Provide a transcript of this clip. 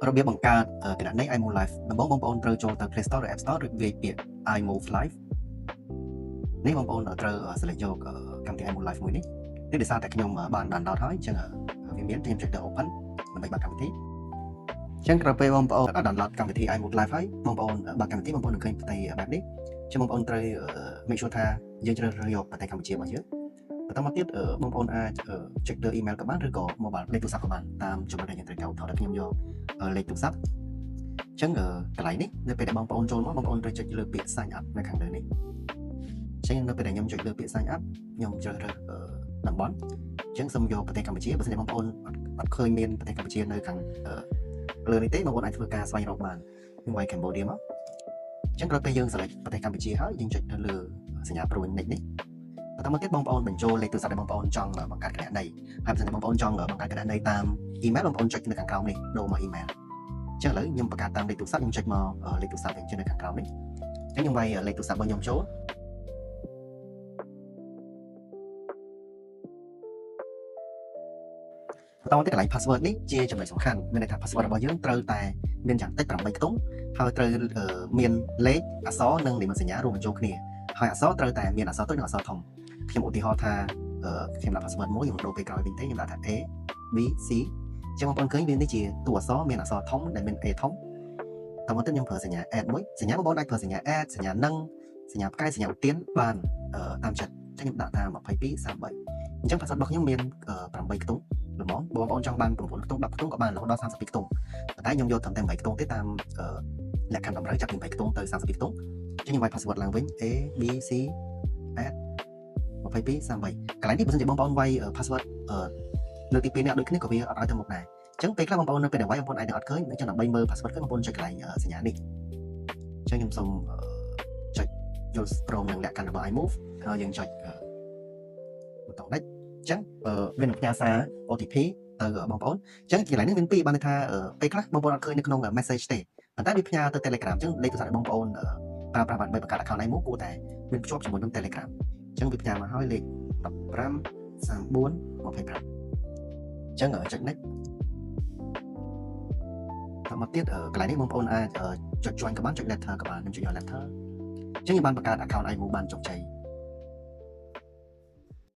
របៀបបង្កើតគណនី iMove Live ដំបូងបងប្អូនត្រូវចូលទៅ Play Store ឬ App Store ឬវាយពាក្យ iMove Live នេះបងប្អូនត្រូវ select យកកម្មវិធី iMove Live មួយនេះនេះដោយសារតែខ្ញុំបាន download ហើយអញ្ចឹងវាមានខ្ញុំចុចទៅ open ដើម្បីបើកកម្មវិធីអញ្ចឹងក្រោយពេលបងប្អូន download កម្មវិធី iMove Live ហើយបងប្អូនបើកកម្មវិធីបងប្អូននឹងឃើញផ្ទៃបែបនេះអញ្ចឹងបងប្អូនត្រូវ make sure ថាយើងជ្រើសរើសយកប្រទេសកម្ពុជារបស់យើងបន្តមកទៀតបងប្អូនអាចចុចលើ email ក៏បានឬក៏ mobile លេខទូរស័ព្ទក៏បានតាមចំណុចដែលយើងត្រូវការឧទាហរណ៍ខ្ញុំយកលេខទូរស័ព្ទអញ្ចឹងកន្លែងនេះនៅពេលដែលបងប្អូនចូលមកបងប្អូនត្រូវចុចលើពាក្យ sign up នៅខាងលើនេះអញ្ចឹងនៅពេលដែលខ្ញុំចុចលើពាក្យ sign up ខ្ញុំជ្រើសរើសតំបន់អញ្ចឹងសូមយកប្រទេសកម្ពុជាបើសិនជាបងប្អូនអត់ឃើញមានប្រទេសកម្ពុជានៅខាងលើនេះទេបងប្អូនអាចធ្វើការស្វែងរកបានខ្ញុំវាយ Cambodia មកអញ្ចឹងក្រោយពេលយើង select ប្រទេសកម្ពុជាហើយយើងចុចទៅលើសញ្ញាព្រួញ next នេះបន្តមកទៀតបងប្អូនបញ្ចូលលេខទូរស័ព្ទដែលបងប្អូនចង់បង្កើតគណនីហើយបើសិនជាបងប្អូនចង់បង្កើតគណនីតាម email បងប្អូនចុចនៅខាងក្រោមនេះដូរមក email អញ្ចឹងឥឡូវខ្ញុំបង្កើតតាមលេខទូរស័ព្ទខ្ញុំចុចមកលេខទូរស័ព្ទវិញនៅខាងក្រោមនេះអញ្ចឹងខ្ញុំវាយលេខទូរស័ព្ទរបស់ខ្ញុំចូលបន្តមកទៀតកន្លែង password នេះជាចំណុចសំខាន់មានន័យថា password របស់យើងត្រូវតែមានយ៉ាងតិច8ខ្ទង់ហើយត្រូវមានលេខអក្សរនិងនិមិត្តសញ្ញារួមបញ្ចូលគ្នាហើយអក្សរត្រូវតែមានអក្សរតូចនិងអក្សរធំខ្ញុំឧទាហរណ៍ថាខ្ញុំដាក់ password មួយខ្ញុំដូរពេលក្រោយវិញទេខ្ញុំដាក់ថា A B C អញ្ចឹងបងប្អូនឃើញវានេះជាតួអក្សរមានអក្សរធំដែលមាន A ធំតមកទៀតខ្ញុំប្រើសញ្ញា add មួយសញ្ញាបងប្អូនអាចប្រើសញ្ញា add សញ្ញានឹងសញ្ញាផ្កាយសញ្ញាឧទានបានតាមចិត្តអញ្ចឹងខ្ញុំដាក់ថា22 33អញ្ចឹង password របស់ខ្ញុំមាន8ខ្ទង់ល្មមបងប្អូនចង់បាន9ខ្ទង់10ខ្ទង់ក៏បានរហូតដល់32ខ្ទង់ប៉ុន្តែខ្ញុំយកត្រឹមតែ8ខ្ទង់ទេតាមលក្ខខណ្ឌតម្រូវចាប់ពី8ខ្ទង់ទៅ32ខ្ទង់អញ្ចឹងខ្ញុំវាយ password ឡើងវិញ A B C at 22 33កន្លែងនេះបើសិនជាបងប្អូនវាយ password លើកទី2នេះអត់ដូចគ្នាក៏វាអត់ឲ្យទៅមុខដែរអញ្ចឹងពេលខ្លះបងប្អូននៅពេលដែលវាយបងប្អូនអាចនឹងអត់ឃើញអញ្ចឹងដើម្បីមើល password ឃើញបងប្អូនចុចកន្លែងសញ្ញានេះអញ្ចឹងខ្ញុំសូមចុចយល់ព្រមនឹងលក្ខខណ្ឌរបស់ iMove ហើយយើងចុចប៊ូតុង next អញ្ចឹងវានឹងផ្ញើសារ OTP ទៅបងប្អូនអញ្ចឹងកន្លែងនេះមានពីរបានន័យថាពេលខ្លះបងប្អូនអត់ឃើញនៅក្នុង message ទេប៉ុន្តែវាផ្ញើទៅ Telegram អញ្ចឹងលេខទូរស័ព្ទរបស់បងប្អូនប្រើប្រាស់ដើម្បីបង្កើត account iMove គួរតែមានភ្ជាប់ជាមួយនឹង Telegram អញ្ចឹងវាផ្ញើមកហើយលេខ15 34 25អញ្ចឹងចុច next តមកទៀតកន្លែងនេះបងប្អូនអាចចុច join ក៏បានចុច later ក៏បានខ្ញុំចុចយក later អញ្ចឹងខ្ញុំបានបង្កើត account iMove បានជោគជ័យ។